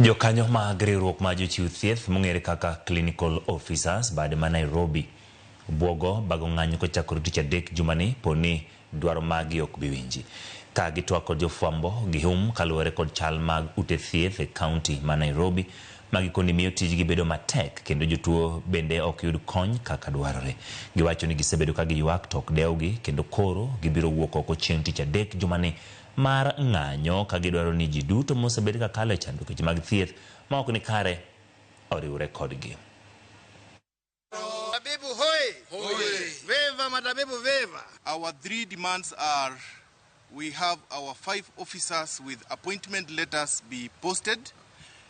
Jokanyo mag riwruok mar jochiw thieth mong'ere kaka Clinical Officers bade ma Nairobi buogo bago ng'anyo kochakore tich adek jumani poni dwaro maggi ok bi winji. Ka gitwak kod jofwambo gihum kaluwore kod chal mag ute thieth e kaunti ma Nairobi ma gikoni miyo tijgi bedo matek kendo jotuo bende ok yud kony kaka dwarore. Giwacho ni gisebedo ka giywak to ok dewgi kendo koro gibiro wuok oko chieng' tich adek jumani mar ng'anyo ka gidwaro ni ji duto mosebed ka kalo e chandruok weche mag thieth ma ok ni kare oriwre kodgi. Matabibu hoi! Viva matabibu viva! Our three demands are we have our five officers with appointment letters be posted,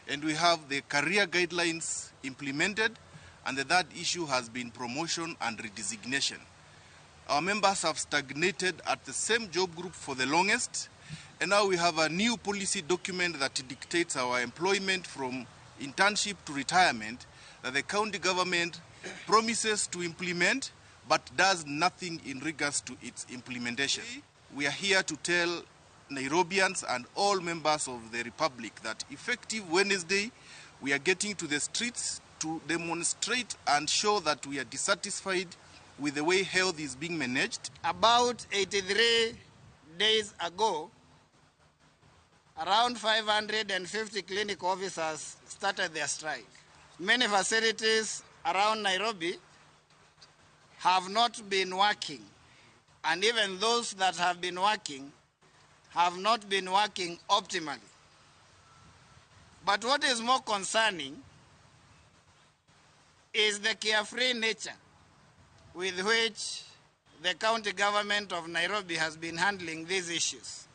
and we have the career guidelines implemented, and the third issue has been promotion and redesignation. Our members have stagnated at the same job group for the longest, and now we have a new policy document that dictates our employment from internship to retirement that the county government promises to implement but does nothing in regards to its implementation. We are here to tell Nairobians and all members of the Republic that effective Wednesday, we are getting to the streets to demonstrate and show that we are dissatisfied with the way health is being managed. About 83 days ago, around 550 clinic officers started their strike. Many facilities around Nairobi have not been working, and even those that have been working have not been working optimally. But what is more concerning is the carefree nature with which the county government of Nairobi has been handling these issues.